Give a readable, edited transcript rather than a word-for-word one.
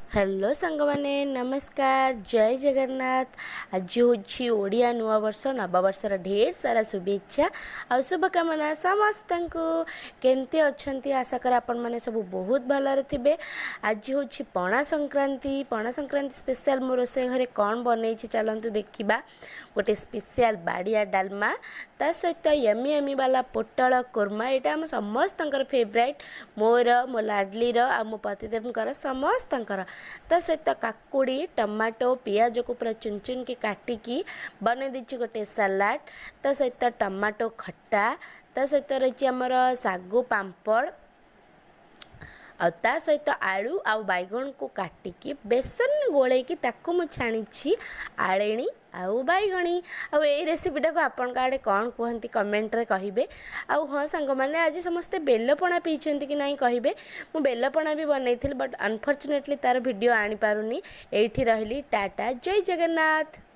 Hello ସାଙ୍ଗମାନେ, ନମସ୍କାର, ଜୟ ଜଗନ୍ନାଥ। ଆଜି ହେଉଛି ଓଡ଼ିଆ ନୂଆବର୍ଷ। ନବବର୍ଷର ଢେର ସାରା ଶୁଭେଚ୍ଛା ଆଉ ଶୁଭକାମନା ସମସ୍ତଙ୍କୁ। କେମିତି ଅଛନ୍ତି? ଆଶା କରେ ଆପଣମାନେ ସବୁ ବହୁତ ଭଲରେ ଥିବେ। ଆଜି ହେଉଛି ପଣା ସଂକ୍ରାନ୍ତି। ପଣା ସଂକ୍ରାନ୍ତି ସ୍ପେଶାଲ ମୋ ରୋଷେଇ ଘରେ କ'ଣ ବନେଇଛି, ଚାଲନ୍ତୁ ଦେଖିବା। ଗୋଟେ ସ୍ପେଶାଲ ବାଡ଼ିଆ ଡାଲମା, ତା ସହିତ ୟମି ୟମି ବାଲା ପୋଟଳ କୋରମା। ଏଇଟା ଆମ ସମସ୍ତଙ୍କର ଫେଭରାଇଟ୍, ମୋର, ମୋ ଲାଡ଼ଲିର ଆଉ ମୋ ପତିଦେବଙ୍କର, ସମସ୍ତଙ୍କର। ତା ସହିତ କାକୁଡ଼ି, ଟମାଟୋ, ପିଆଜକୁ ପୁରା ଚୁନ ଚୁନକି କାଟିକି ବନେଇ ଦେଇଛି ଗୋଟେ ସାଲାଡ଼। ତା ସହିତ ଟମାଟୋ ଖଟା, ତା ସହିତ ରହିଛି ଆମର ଶାଗୁ ପାମ୍ପଡ଼, ଆଉ ତା ସହିତ ଆଳୁ ଆଉ ବାଇଗଣକୁ କାଟିକି ବେସନ ଗୋଳେଇକି ତାକୁ ମୁଁ ଛାଣିଛି ଆଳେଣି ଆଉ ବାଇଗଣୀ। ଆଉ ଏଇ ରେସିପିଟାକୁ ଆପଣଙ୍କ ଆଡ଼େ କ'ଣ କୁହନ୍ତି, କମେଣ୍ଟରେ କହିବେ। ଆଉ ହଁ ସାଙ୍ଗମାନେ, ଆଜି ସମସ୍ତେ ବେଲପଣା ପିଇଛନ୍ତି କି ନାହିଁ କହିବେ। ମୁଁ ବେଲପଣା ବି ବନେଇଥିଲି, ବଟ୍ ଅନଫର୍ଚୁନେଟଲି ତା'ର ଭିଡ଼ିଓ ଆଣିପାରୁନି। ଏଇଠି ରହିଲି, ଟାଟା, ଜୟ ଜଗନ୍ନାଥ।